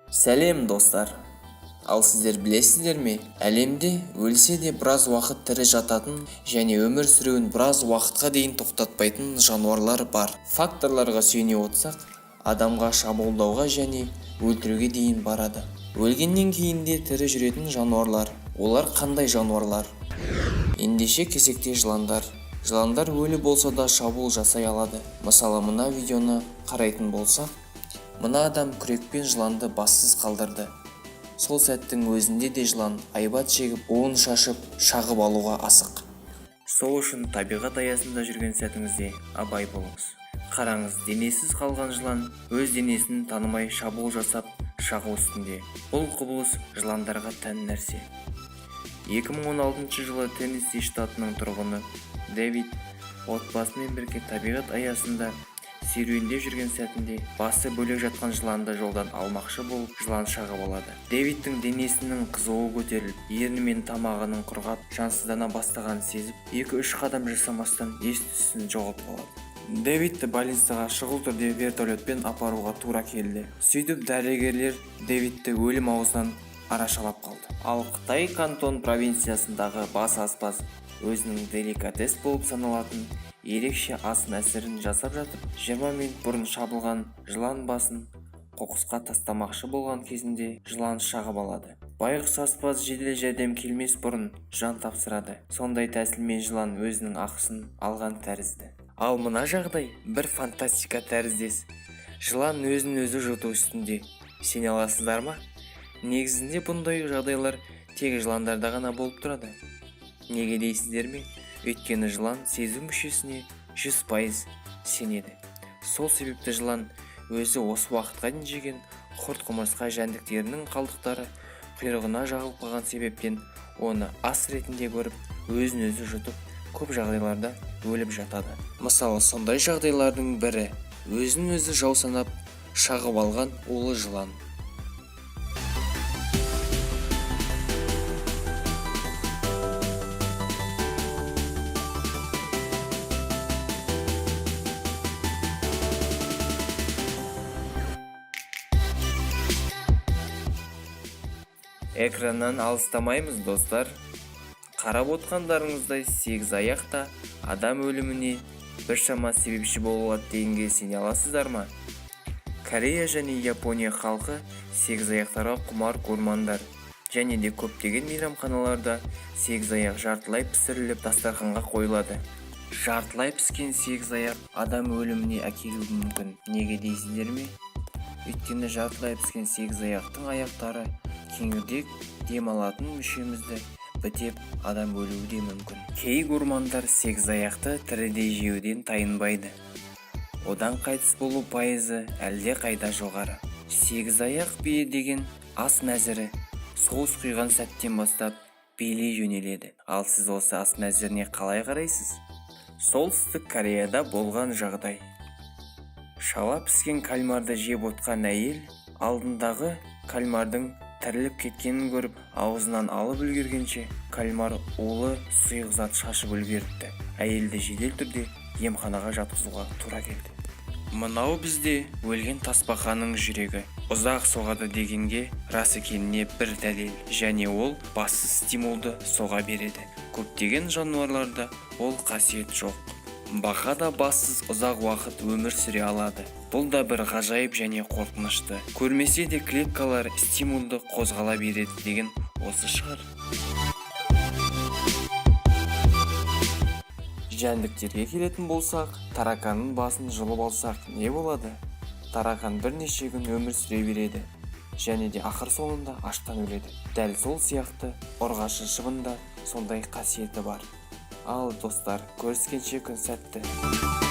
Сәлем, достар! Ал сіздер білесіздер ме, әлемде өлсе де біраз уақыт тірі жататын және өмір сүруін біраз уақытқа дейін тоқтатпайтын жануарлар бар. Факторларға сүйене отырсақ, адамға шабуылдауға және өлтіруге дейін барады. Өлгеннен кейін де тірі жүретін жануарлар. Олар қандай жануарлар? Ендеше кезекте жыландар. Жыландар өлі болса да шабуыл жасай алады. Мысалы, мына видеоны қарайтын болсақ, мына адам күрекпен жыланды бассыз қалдырды. Сол сәттің өзінде де жылан айбат шегіп, уын шашып, шағып алуға асық. Сол үшін табиғат аясында жүрген сәтіңізде абай болыңыз. Қараңыз, денесіз қалған жылан өз денесін танымай шабуыл жасап, шағу үстінде. Бұл құбылыс жыландарға тән нәрсе. 2016 жылы Теннесси штатының тұрғыны Дэвид отбасымен бірге табиғат аясында серуендеп жүрген сәтінде басы бөлек жатқан жыланды жолдан алмақшы болып, жылан шағып алады. Дэвидтің денесінің қызуы көтеріліп, ерні мен тамағының құрғап, жансыздана бастағанын сезіп, 2-3 қадам жасамастан ес-түссін жоғалтып алады. Дэвидті больницаға шұғыл түрде вертолетпен апаруға тура келді. Сөйтіп дәрігерлер Дэвидті өлім аузынан арашалап қалды. Ал Қытай Кантон провинциясындағы бас аспаз өзінің деликатес болып саналатын ерекше ас мәзірін жасап жатып, 20 минут бұрын шабылған жылан басын қоқысқа тастамақшы болған кезінде жылан шағып алады. Байғұс аспаз жедел жәрдем келмес бұрын жан тапсырады. Сондай тәсілмен жылан өзінің ақысын алған тәрізді. Ал мына жағдай бір фантастика тәріздес. Жылан өзін өзі жұту үстінде. Сене аласыздар ма? Негізінде бұндай жағдайлар тек жыландарда ғана болып тұрады. Неге дейсіздер ме? Өйткені жылан сезу мүшесіне 100% сенеді. Сол себепті жылан өзі осы уақытқа дейін жеген құрт, құмырсқа, жәндіктерінің қалдықтары құйрығына жағылып қалған себептен оны ас ретінде көріп, өзін өзі жұтып, көп жағдайларда өліп жатады. Мысалы, сондай жағдайлардың бірі өзін өзі жау санап шағып алған улы жылан. Экраннан алыстамаймыз, достар. Қарап отқандарыңыздай, сегіз аяқ та адам өліміне біршама себепші бола алады дегенге сене аласыздар ма? Корея және Япония халқы сегіз аяқтарға құмар гурмандар. Және де көптеген мейрамханаларда сегіз аяқ жартылай пісіріліп дастарханға қойылады. Жартылай піскен сегіз аяқ адам өліміне әкелуі мүмкін. Неге дейсіздер ме? Өйткені жартылай піскен сегіз аяқтың аяқтары кеңірдек, дем алатын мүшемізді бітеп, адам өлуі де мүмкін. Кей гурмандар сегіз аяқты тірідей жеуден тайынбайды. Одан қайтыс болу пайызы әлде қайда жоғары. Сегіз аяқ бие деген ас мәзірі соус құйған сәттен бастап билей жөнеледі. Ал сіз осы ас мәзіріне қалай қарайсыз? Солтүстік Кореяда болған жағдай. Шала піскен кальмарды жеп отқан әйел алдындағы кальмардың тіріліп кеткенін көріп, аузынан алып үлгергенше кальмар улы сұйық зат шашып үлгеріпті. Әйелді жедел түрде емханаға жатқызуға тура келді. Мынау бізде өлген тасбақаның жүрегі ұзақ соғады дегенге рас екеніне бір дәлел, және ол бассыз стимулды соға береді. Көптеген жануарларда ол қасиет жоқ. Бақа да бассыз ұзақ уақыт өмір сүре алады. Бұл да бір ғажайып және қорқынышты. Көрмесе де клеткалар стимулды қозғала береді деген осы шығар. Жәндіктерге келетін болсақ, тараканның басын жұлып алсақ не болады? Таракан бірнеше күн өмір сүре береді және де ақыр соңында аштан өледі. Дәл сол сияқты ұрғашы шыбында сондай қасиеті бар. Ал достар, көріскенше күн сәтті.